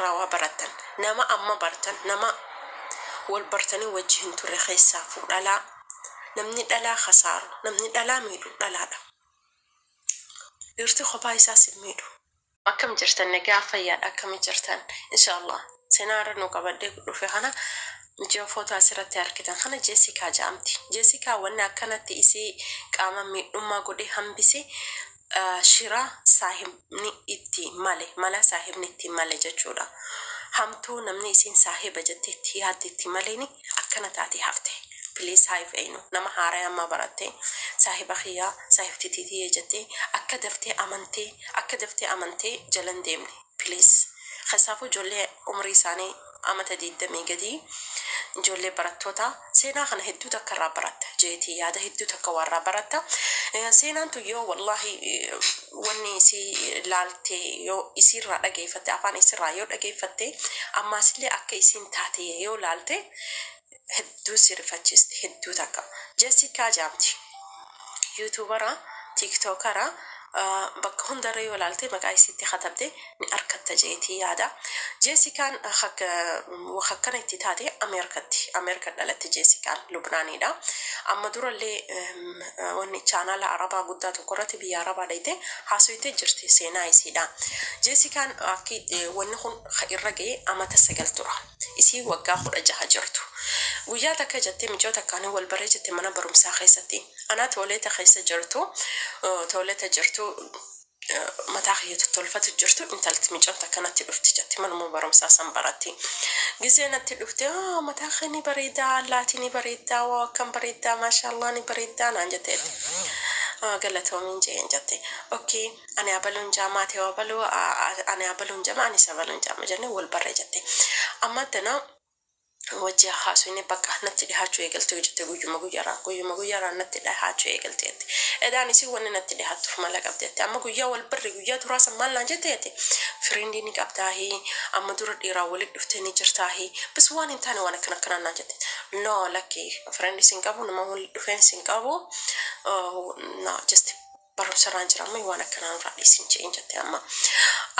tanarraa waa barattan. Nama amma bartan, nama wal bartanii wajji hin turre keessaafuu dhalaa. Namni dhalaa khasaaru, namni dhalaa miidhu dhalaadha. Dhiirti kophaa isaas hin miidhu. Akkam jirtan? Nagaa fayyaadha? Akkami jirtan? Inshallah, seenaa irra nu qabadhee dhufe kana, mucayyoo footoo asirratti argitan kana Jessica jedhamti. Jessica wanni akkanatti isii qaama miidhummaa godhee hambise shira saahibni itti male, mala saahibni itti male jechuudha. Hamtuu namni isiin saahiba jettee itti yaadde itti maleeni akkana taatee hafte. Please, haayif eenyu nama haaraa amma baratte, saahiba kiyyaa, saahibtitii tiyya jettee akka daftee amantee jalan deemne, please. Keessaafuu ijoollee umrii isaanii amata 20 gadii, ijoollee barattoota, seenaa kana hedduu takka irraa baratta jeetii yaada, hedduu takka warraa baratta. Seenaan tun yoo wallahi wanni isii laaltee, yoo isiirraa dhageeffatte, afaan isirraa yoo dhageeffatte, ammaasillee akka isiin taate yoo laalte, hedduu si rifachiisti, hedduu takka. Jessica jaamti. YouTubera, TikTokera, bakka hundarra yoo ilaalte maqaa isiitti katabde ni argatta jeetii yaada. Jessikaan akkana itti taate Ameerikatti. Ameerika dhalatte Jessikaan, Lubnaaniidha. Amma durallee wanni chaanaala Arabaa guddaa tokko irratti biyya Arabaa dhayite haasofitee jirti seenaa isiidha. Jessikaan akki wanni kun irra ga'e amata 9 tura. Isii waggaa 16 jirtu. Guyyaa takka jettee mucoo takkaanii wal baree jette mana barumsaa keessatti. Anaa toilet keessa jirtu, toilet jirtu, mataa kiyya tottolfatu jirtu, intalti micoon takka natti dhufti jetti, manuma barumsaa san baratti. Gizee natti dhufte, "Mataa kee ni bareedaa, allaatii ni bareedaa, waa akkam bareedaa, maashaallah, ni bareedaa," naan jetteetti. "Galatoomiin," jeen jette. "Okay, ani abaluun jaamaa ta'e abaluu, ani abaluun jaama, anis abaluun jaama," jennee wal barree jette. Amma tana wajji haasofne, bakka natti dhihaachuu eegalte jette, guyyuma guyyaaraan guyyuma guyyaaraan natti dhihaachuu eegalteetti. Edaan isii wanni natti dhihaattuuf mala qabdeetti. Amma guyyaa wal barre, guyyaa duraa san maal naan jetteetti? "Friendii ni qabdaahi? Amma dura dhiiraa walitti dhuftee ni jirtaahi?" Bas, waan hin taane, waan akkana akkanaa naan jette. "No, lakki, friendii sin qabu, nama walitti dhufeen sin qabu, no, just barumsarraan jira, amma waan akkanaa nurraa dhiisin," jeen jette.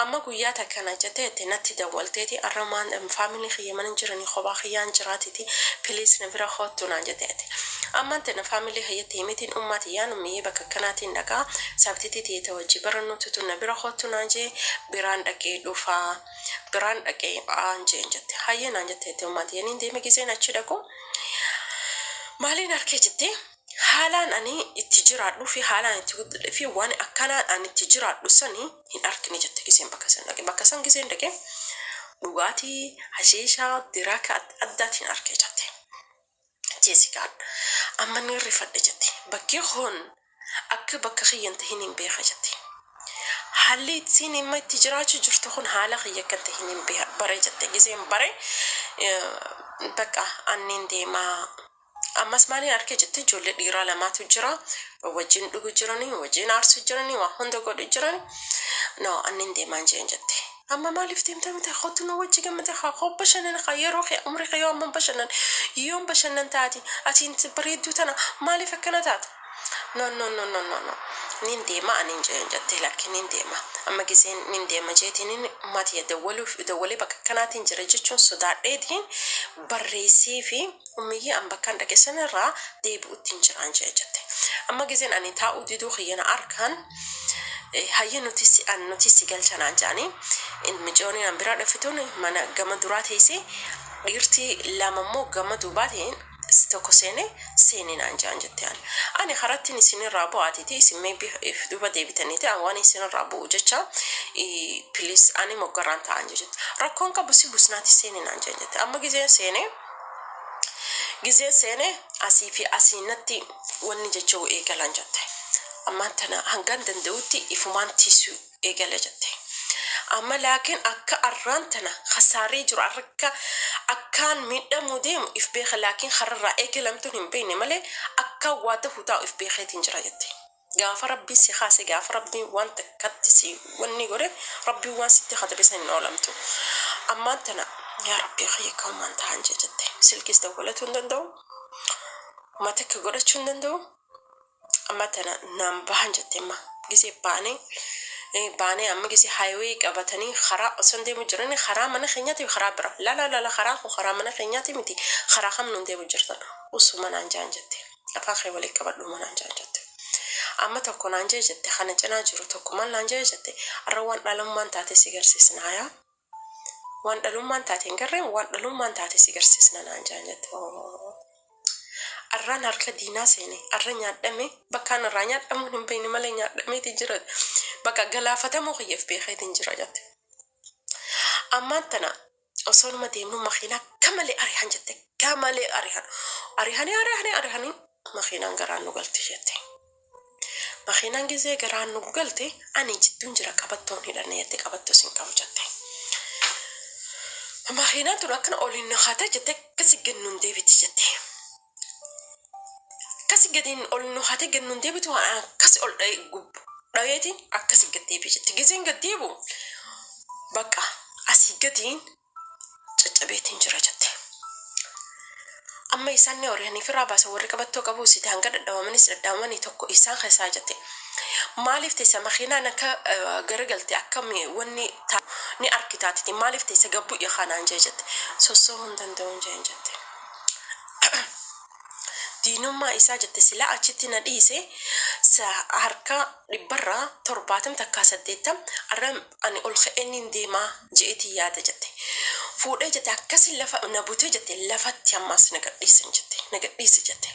Amma guyyaa takkana jetteetti natti dawwalteeti, "Arra maan family kiyya mana jiranii, kophaa kiyyaan jiraatiti, please na bira koottu," naan jetteeti. Amma tana family kiyyatti himitiin, ummaati yaan ummiyyee bakka akkanaatiin dhaqaa, sabtitii tiyya wajji barannuutu na bira koottu naan jee, biraan dhaqee dhufaa, biraan dhaqee aan jeen jette. "Hayyee," naan jetteetti ummaati yaniin deeme. Gizeen achi dhaqu maaliin arkee jettee, haalaan ani itti jiraadhu fi haalaan itti guddadhe fi waan akkanaan ani itti jiraadhu sani hin arkine jette. Giseen bakka san dhaqe, bakka san giseen dhaqe, dhugaatii, hashiishaa, drug adda addaatiin arkee jette. Jessikaan amma ni rifadhe jette. Bakki kun akka bakka kiyyan tahin hin beeka jette. Haalli ittiin imma itti jiraachuu jirtu kun haala kiyya akka tahin hin bare jette. Giseen bare, bakka anniin deemaa, ammas maaliin arkee jette, ijoollee dhiiraa lamaatu jira, wajjin dhugu jiranii, wajjin aarsu jiranii, waa hunda godhu jiranii. "No, anniin deemaan," jeen jette. "Amma maaliif deemta miti? Kootu nu wajji gammade, haa koo bashannan, haa yeroo kee, umrii kee yoo amma bashannan yoon bashannan taati? Atiin bareedduu tana maaliif akkana taata?" "No, no, no, no, no, no, nin deema anin," jeen jette. "Lakki, nin deema amma." Giseen nin deema jeetiin maatii dawwaluuf dawwalee, bakka akkanaatiin jira jechuun sodaadheetiin barreessee fi, "Ummiyyee, an bakkaan dhaqe sanarraa deebi'utti hin jiraan," jee jette. Amma giseen ani taa'uu diduu kiyyana arkaan, "Hayyee, nuti si an nuti si galchanaan," jedhanii, micooniin an bira dhufituun mana gama duraa teessee, dhiirti lama immoo gama duubaa ta'een tokko seene seeninaan jedhan jette. Ani karattiin isinirraa bu'aatiiti, isin maybe if duuba deebitaniiti, an waan isinirraa bu'u jecha, please, ani moggarraan ta'an jette. "Rakkoon qabu, si busnaati, seeninaan," jedhan jette. Amma gizeen seene asii fi asii natti wanni jecha'u eegalan jette. Ammaan tana hangan danda'utti ifumaan tiisuu eegale jette. Amma laakiin akka arraan tana khasaaree jiru, akka akkaan miidhamuu deemu if beeka, laakiin kararraa eegalamtuun hin beekne malee akka waa ta'u taa'u if beekeetiin jira jette. Gaafa Rabbiin si kaase, gaafa Rabbiin waan takkatti si wanni godhe, Rabbiin waan sitti katabe san hin oolamtu. Ammaan tana yaa Rabbii kiyya, kaumaan ta'an jee jette. Silkiis dawwalatuu hin danda'u. Mata akka godhachuu hin danda'u. Amma tana naan bahan jette. Amma gisee baanee Baanee amma gisee highway qabatanii karaa osoo deemu jirani, karaa mana keenyaati, karaa bira, lala lala, karaa kun karaa mana keenyaati miti, karaa kam nuun deemu jirtan, usuma naan jaan jette, afaan kee walii qabadhu manaan jaan jette. Amma tokko naan jee jette, kana cinaa jiru tokko maal naan jee jette, arra waan dhalummaan taate si garsiisna, hayaa waan dhalummaan taate hin garreen, waan dhalummaan taate si garsiisna naan jaan jette. Arraan harka diinaa seene, arra nyaadhame, bakkaan irraa nyaadhamuun hin beekne malee nyaadhameeti jira, bakka galaafatamuu kiyyaaf beekeetiin jira jette. Ammaan tana osoo numa deemnu makiinaa akka malee ari'an jette, akka malee ari'an, ari'anii ari'anii ari'anii makiinaan garaan nu galte jette. Makiinaan gizee garaan nu galte ani jidduun jira, qabattoon hidhanne jette, qabattoo sin qabu jette. Makiinaan tun akkana oliin nu haatee jette, akkasi gannuun deebiti jette. Akkasi gadiin ol nu haatee gannuun deebitu, akkasi ol dhayeetiin akkasi gad deebi jette. Gizeen gad deebu bakka asii gadiin caccabeetiin jira jette. Amma isaan ni ori'anii firraa baasa, warri qabattoo qabu sitti hanga dhadhawamanis dhadhawamanii tokko isaan keessaa jette. Maaliif teessa makiinaan akka garagalte, akka wanni ni arkitaatiti, maaliif teessa gabbu kanaan jee jette. Sossoo hin danda'uun jeen jette. Diinummaa isaa jette, silaa achitti na dhiise harka 70% takkaa 80 arra ani ol ka'een deemaa je'eetii yaada jette. Fuudhee jette, akkasi lafa na butee jette, lafatti ammaas na gadhiisan jette, na gadhiise jette.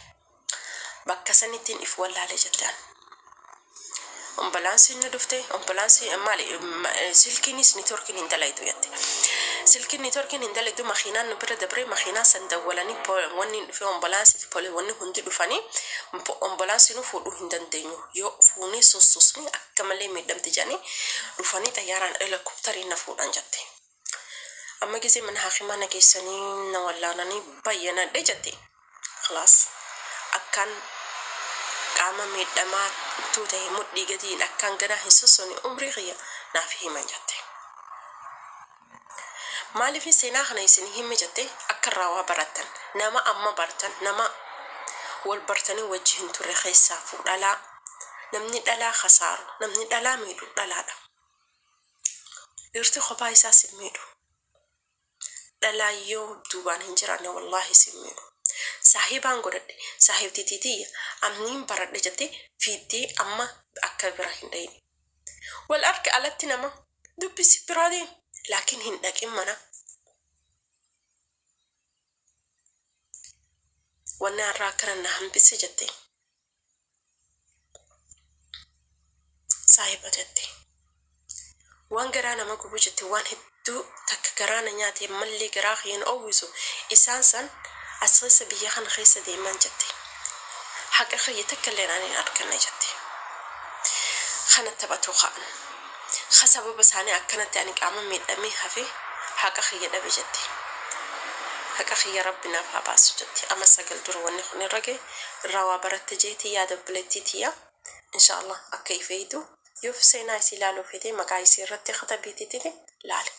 Bakka sanittiin if wallaale jette an. Ambulaansiin ni dhufte, ambulaansii maali, silkiinis networkiin hin dalaytu jette. Silkiin networkiin hin dalaytu, makiinaan nu bira dabree, makiinaa san dawwalanii wanni dhufe, ambulaansii fi wanni hundi dhufanii, ambulaansii nu fuudhuu hin dandeenyu, yoo fuunee sossoosnee akka malee miidhamte jedhanii dhufanii xayyaaraan helikopteriin na fuudhan jette. Amma gisee mana hakimaa na geessanii na wallaananii bayyanadhe jette. Khalaas, akkaan qaama miidhamaa ta'e, mudhii gadiin akkaan ganaa hin sossoone umrii kiyya naaf himan jette. Maaliif seenaa kana isin hime jette, akka irraa waa barattan, nama amma bartan, nama wal bartanii wajji hin turre keessaafuu dhalaa, namni dhalaa kasaaru, namni dhalaa miidhu dhalaadha. Dhiirti kophaa isaa si miidhu. Dhalaa yoo duubaan hin jiraanne wallaahi si miidhu. Saahibaan godhadhe, saahibtitiitiyya amniin baradhe jettee fiiddee amma akka bira hin dhayine. Wal arge alatti nama dubbisi biraa deemi. Laakiin hin dhaqin mana. Wanni har'aa akkana na hambise jette. Saahiba jette. Waan garaa nama gubu jette, waan hedduu takka garaa na nyaate mallee garaa kiyyan oowwisu, isaan san as keessa biyya kana keessa deeman jette. Haqa kiyya takka illee ani hin arganne jette. Kana taphatu ka'an. Ka sababa isaanii akkanatti ani qaama miidhamee hafe, haqa kiyya dhabe jette. Haqa kiyya Rabbi naaf haa baasu jette. Amma 9 dura wanni kun irra gahe, irraa waa baratte jeetii yaada, obboleettii tiyya. Insha Allah akka ifeeytu yoo seenaa isii ilaaluu feete maqaa isii irratti katabiitititi laale.